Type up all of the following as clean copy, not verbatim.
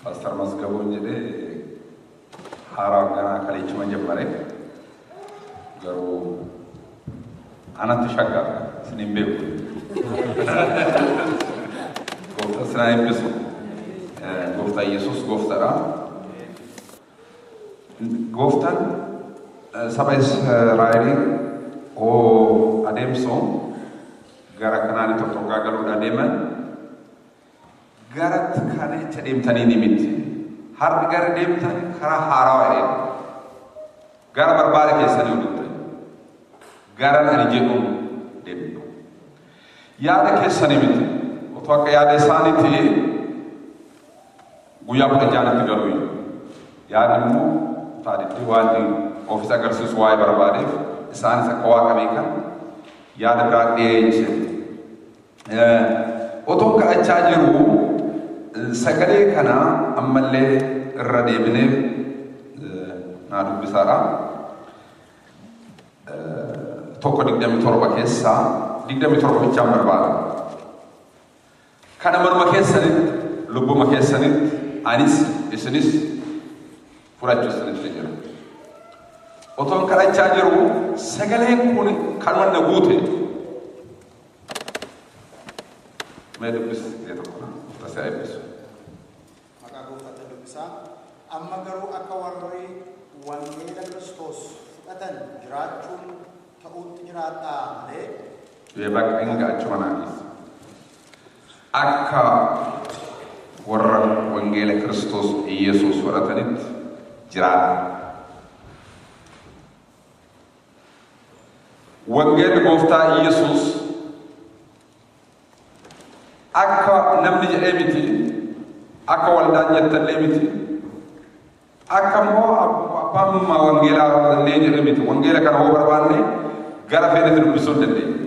Pastor Masgabuun jedhee haaraa ganaa kaleechuma ጀመረ. Garuu anatti shaggaadha. Isin hin beeku. Gooftaa sinaa eebbisu. Gooftaa Yesuus gooftaadha. Gooftaan saba Israa'eliin oo adeemsu gara Kanaanii tokko tokko galuudha deeman gara kana itti adeemtanii ni miti. Har'i gara deemtan karaa haarawaa jedheen. Gara barbaada keessanii deemtan. Gara ani jedhuun deemtu. Yaada keessanii miti. Otoo akka yaada isaaniitti guyyaa 16tti galuu. Yaadni immoo taaditti waan ofiis agarsiisu waa'ee barbaadeef isaanis akka waaqa beekan yaada biraa dhiyeesse. Otoo kadhachaa jiru sagalee kana ammallee irra deebinee naa dubbisaadha. 1:27 keessaa 27 bichaan barbaada. Kana morma keessanitti lubbuma keessanitti anis isinis fudhachuu isinitti jira. Otoon kadhachaa jiru sagaleen kun kanuma na guute. Mee dubbis tokko tasaa eebbisu. Maqaa gooftaatti dubbisaa. Amma garuu akka warri wangeela Kiristoos fudhatan jiraachuun ta'utti jiraadhaa malee. Bakka inni achuma naaniis. Akka warra wangeela Kiristoos Iyesuus fudhatanitti jiraadha. Wangeelli gooftaa Iyesuus akka namni jedhee miti, akka waldaan jettallee miti, akka immoo abbaan wangeelaa illee jedhee miti. Wangeela kana hoo barbaanne gara fedhetti dubbisuu hin dandeenya.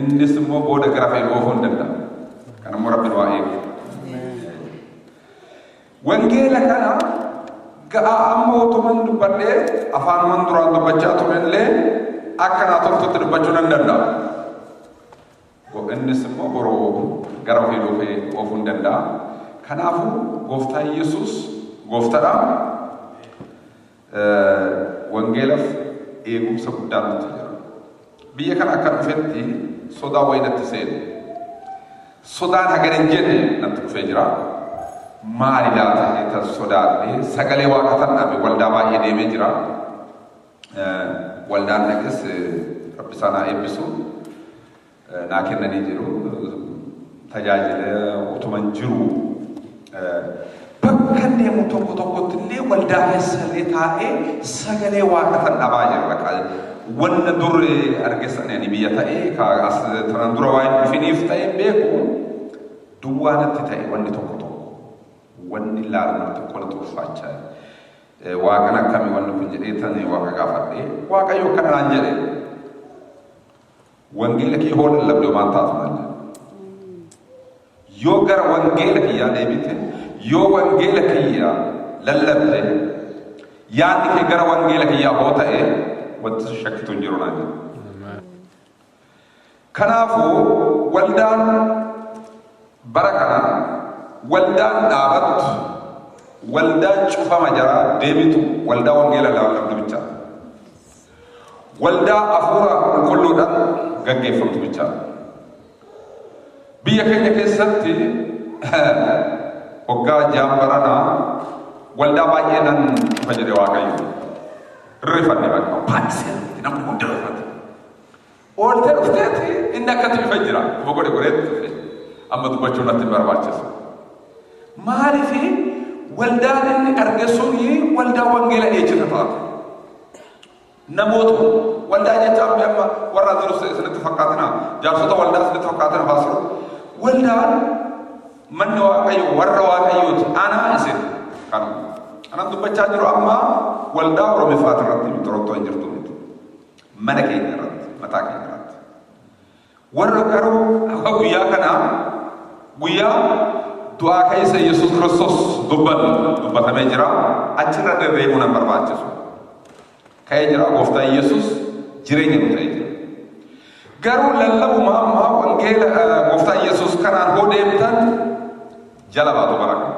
Innis immoo booda gara fedhe oofuu hin danda'a. Kan immoo Rabbi waa eegu. Wangeela kana ga'aa amma otuman dubbadhee afaanuman duraan dubbachaa turellee akka naa toltutti dubbachuu nan danda'a. Innis immoo boroo gara ofii dhufee oofuu hin danda'a. Kanaafuu gooftaa Yesuus gooftaadha. Wangeelaaf eegumsa guddaa nutti jira. Biyya kana akka dhufetti sodaa wayii natti seene. Sodaan hagana hin jenne natti dhufee jira. Maali laata tan sodaadhe sagalee waaqa tan dhabe waldaa baay'ee deemee jira. Waldaan dhaqes Rabbi isaa naa eebbisu naa kennanii jiru. Tajaajila utuman jiru. Bakka deemu tokko tokkotti illee waldaa keessa illee taa'ee sagalee waaqa tan dhabaa jira. Wanna dur argeessan ani biyya ta'ee as tanan dura waa'ee dhufiniif ta'e beeku duwwaa natti ta'e wanni tokko tokko. Wanni ilaalu tokko natti ulfaachaa. Waaqan akkamii wanni kun jedhee tan waaqa gaafadhee waaqayyo akkana naan jedhe. Wangeela kee hoo lallabde homaan taatu naan jedhe. Yoo gara wangeela kiyyaa deebite, yoo wangeela kiyyaa lallabde, yaadni kee gara wangeela kiyyaa hoo ta'e wanti shakkitu hin jiru naan jedhe. Kanaafuu waldaan bara kana waldaan dhaabattu, waldaan cufama jaraa deebitu waldaa wangeela lallabdu bichaa. Waldaa hafuura qulqulluudhaan gaggeeffamtu bichaa. Biyya keenya keessatti waggaa 6 baranaa waldaa baay'ee nan dhufa jedhe Waaqayyo. Rifanne bakka baay'isee namni hundi rifate. Ooltee dhufteeti inni akkatti dhufe jira. Dhufa godhe godheetti dhufe. Amma dubbachuun natti hin barbaachisu. Maaliif waldaan inni arge suni waldaa wangeela dheechita taate. Namoota waldaa jechaan amma warra jirus isinitti fakkaatina. Jaarsota waldaa isinitti fakkaatina faasiru. Waldaan manni Waaqayyo warra Waaqayyooti. Ana isin kan anan dubbachaa jiru amma waldaa Oromifaati irratti Torontoo hin jirtu miti. Mana keenya irratti, mataa keenya irratti. Warra garuu akka guyyaa kanaa guyyaa du'aa keessa Yesuus Kiristoos dubbatamee jira. Achirra deebi'uu nan barbaachisu. Ka'ee jira gooftaa Yesuus jireenya nu ta'ee jira. Garuu lallabuma ammaa wangeela gooftaa Yesuus kanaan hoo deemtan Jala baatu bara kana.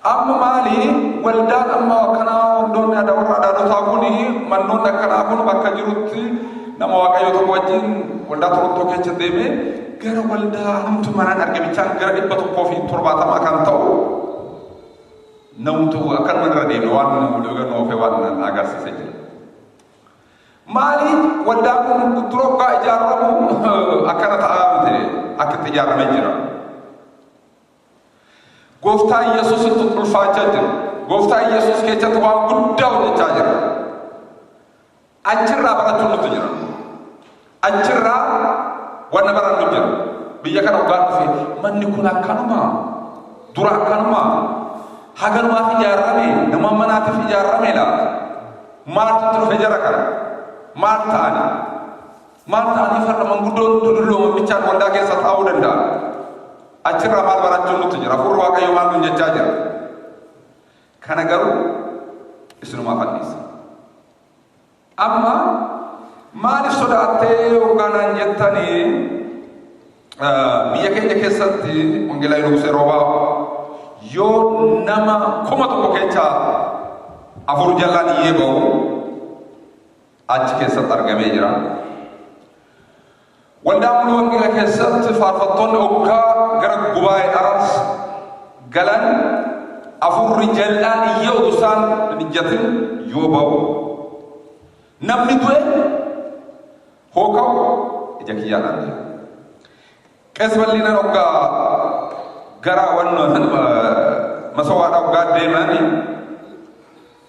Amma maali waldaan amma akkanaa waldoonni aadaa warra adaadotaa kuni mannoonni akkanaa kun bakka jirutti nama Waaqayyo tokko wajjin waldaa Torontoo keessa deemee gara waldaa hamtu manaan argamichaan gara 170 kan ta'u namtu akkanuma irra deeme waan oofee waan agarsiisee jira. Maali waldaan kun dura hoggaa ijaaramu akkana ta'aa miti akkatti ijaaramee jira. Gooftaa Yesuusitti ulfaachaa jira. Gooftaa Yesuus keessatti waan guddaa hojjechaa jira. Achirraa barachuun nuti jira. Achirraa wanna barannu jira. Biyya kana hoggaa dhufe manni kun akkanuma dura akkanuma haganumaaf ijaarame nama manaatiif ijaarame laata. Maaltu dhufe jara kana? Maal ta'ani? Maal ta'anii farda manguddoon dullooma bichaan waldaa keessa taa'uu danda'a? Achirraa maal barachuun nuti jira? Hafuurri Waaqayyoo maal nuun jechaa jira? Kana garuu isinumaaf anniisa. Amma maaliif sodaattee hoggaanaan jettanii biyya keenya keessatti Wangeelaa Nugusee Roobaa yoo nama 1000 keessaa 4 jalaan iyyee ba'u achi keessatti argamee jira. Waldaa Muluu Wangeelaa keessatti faarfattoonni hoggaa gara gubaa'eedhaas galan 4 jal'aan iyyee utuu isaan hin ijjatin yoo ba'u namni du'e hooka'u ija kiyyaadhaan jira. Qees bal'inaan hoggaa gara masawaadhaa hoggaa deemanii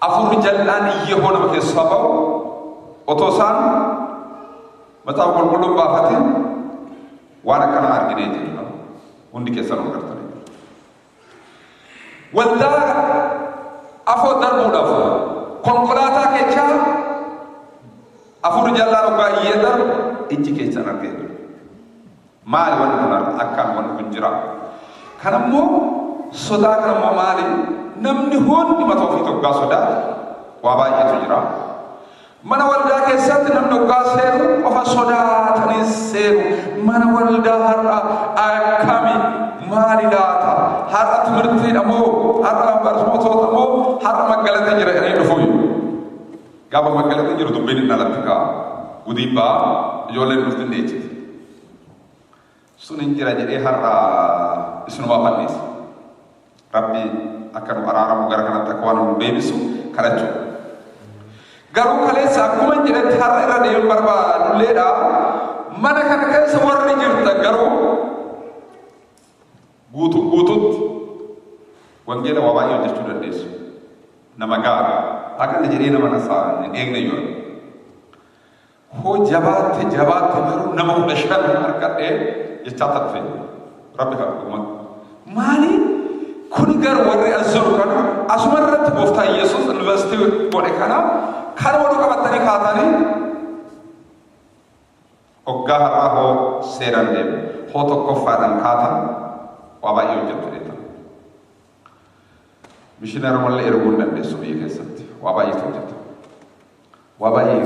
4 jal'aan iyyee hoo nama keessaa ba'u otoo isaan Macaafa Qulqulluun baafatin waan akkanaa arginee jirra. Hundi keessan agartanii. Waldaa afoo darbuudhaaf konkolaataa keessaa 4 jal'aan hoggaa iyyee darbu ijji keessan argee jiru. Maali wanni kun akkaan wanni kun jira? Kanammoo sodaa kanammoo maali? Namni hundi mataa ofii hoggaa sodaatu waa baay'eetu jira. Mana waldaa keessatti namni hoggaa seenu qofa sodaatanii seenu. Mana waldaa har'a akkami maali laata? Har'a timirtiidha moo? Har'a barsiisota moo? Har'a maggalata jira jedhanii dhufuuyu. Gaafa maggalata jiru dubbiin hin alatti ka'a. Gudii ba'a ijoolleen dhufti hin dheechiti. Sun hin jira jedhee har'a isinumaa fanniisa. Rabbi akka nu araaramu gara kanatti akka waan nu deebisu kadhachuu. Garuu kaleessa akkuma jedhetti har'a irra deemuun barbaadulleedha. Mana kana keessa warri jirtan garuu guutuu guututti wangeela waa baay'ee hojjechuu dandeessu. Nama gaarii akkana jedhee nama nasaa hin eegne yoo hoo jabaatte jabaatte garuu nama 15 harkadhee jechaa dhufe. Rabbi kan dhuguma. Maali? Kun garuu warri as jiru kana asuma irratti gooftaa Yesuus yuunivarsiitii godhe kana kan waluu qabatanii kaatanii hoggaa har'aa hoo seeraan deemu hoo tokkoffaadhaan kaatan waa baay'ee hojjettu dheetan. Mishiinarii mallee erguu hin dandeessu biyya keessatti waa baay'eetu hojjeta. Waa baay'ee.